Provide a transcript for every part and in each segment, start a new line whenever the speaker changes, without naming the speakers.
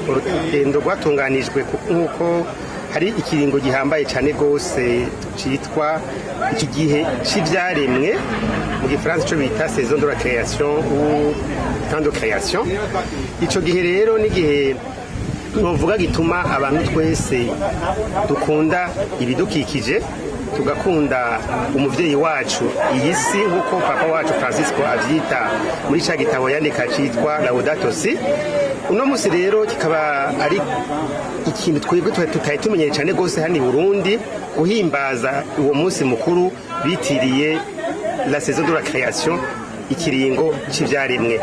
Urugendo rwatunganijwe nk'uko hari ikiringo gihambaye cyane rwose cyitwa iki gihe cy'ibyaremwe, mu Gifaransa icyo bita saison de la création ou temps de création. Icyo gihe rero n'igihe novuga gituma abantu twese dukunda ibidukikije, tugakunda umuvyeyi wacu iyi si, nk'uko Papa wacu Francisco avyita muri ca gitabo yandika citwa Laudato Si. Uno musi rero kikaba ari ikintu twebwe tutari tumenyereye cyane rwose hano i Burundi, guhimbaza uwo munsi mukuru bitiriye la saison de la création, ikiringo c'ivyaremwe.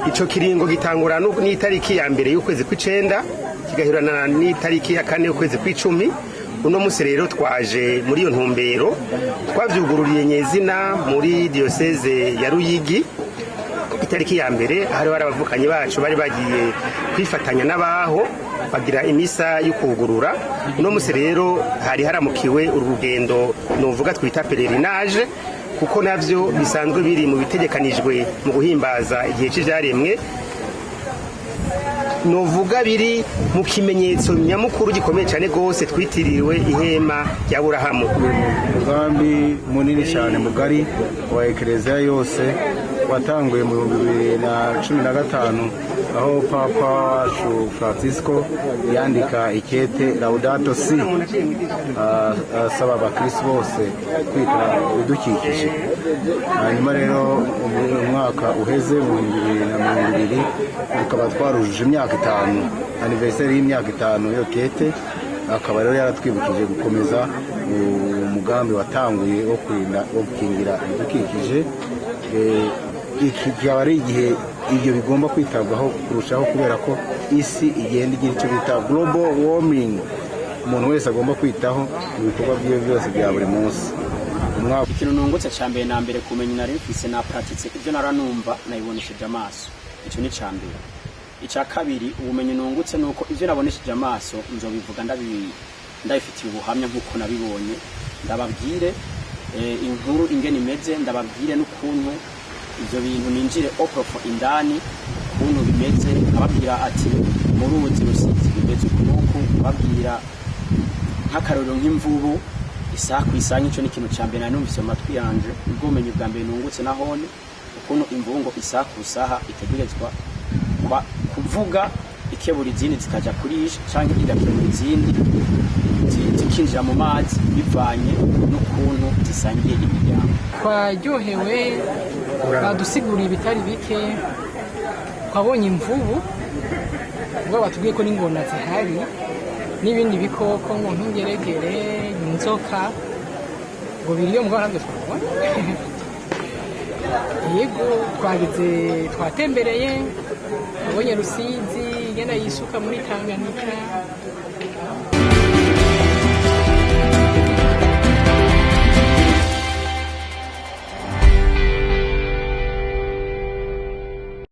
Ico kiringo gitangura n'itariki ya 1 y'ukwezi kw'icenda, kigahurana n'itariki ya 4 y'ukwezi kw'icumi. Uno munsi rero twaje muri iyo ntumbero. Twavyugururiye nyezina muri diyoseze ya Ruyigi itariki ya 1. Hari abavukanyi bacu bari bagiye kwifatanya n'abaho, bagira imisa yo kugurura. Uno munsi rero hari haramukiwe uru rugendo novuga twita pèlerinage, kuko navyo bisanzwe biri mu bitegekanijwe mu guhimbaza igihe c'ivyaremwe, novuga biri mu kimenyetso nyamukuru gikomeye cyane rwose twitiriwe ihema rya Burahamu.
Umugambi munini cyane mugari wa Ekereziya yose watanguye mu 2015, aho Papa wacu Francisco yandika ikete Laudato Si, asaba abakirisi bose kwita ibidukikije. Hanyuma rero umwaka uheze mu 2020 tukaba twarujuje imyaka 5, anniversaire y'imyaka 5 yo kete. Akaba rero yaratwibukije gukomeza umugambi watanguye wo kurinda, wo gukingira ibidukikije. Iki kikaba ari igihe ibyo bigomba kwitabwaho kurushaho, kubera ko isi igenda igira icyo bita global warming, umuntu wese agomba kwitaho mu bikorwa byiwe byose bya buri munsi. Umwaka
Ikintu nungutse cya mbere na mbere, kumenya nari mfise na pratique ibyo naranumva nabibonesheje amaso. Icyo ni icya mbere. Icya kabiri, ubumenyi nungutse ni uko ibyo nabonesheje amaso nzobivuga ndabifitiye ubuhamya nk'uko nabibonye. Ndababwire inkuru ingene imeze, ndababwire n'ukuntu ibyo bintu ninjire au profond indani ukuntu bimeze. Ababwira ati mu ruzi Rusizi bimeze uku n'uku, ababwira nk'akarorero nk'imvubu isaha ku isaha. Nk'icyo ni ikintu cya mbere nari numvise mu matwi yanje. Ubwo bumenyi bwa mbere nungutse nahone ukuntu imvubu ngo isaha ku isaha itegerezwa kuvuga ikebura izindi zikaja kurisha, canke igakebura izindi zikinjira mu mazi, bivanye n'ukuntu zisangiye imiryango.
Twaryohewe, badusiguriye ibitari bike. Twabonye imvubu, ubwo batubwiye ko n'ingona zihari n'ibindi bikoko ngo nk'ingeregere, inzoka ngo biriyo, mugabo ntabyo twabonye. Yego, twagize twatembereye, twabonye Rusizi igenda yisuka muri Tanganyika.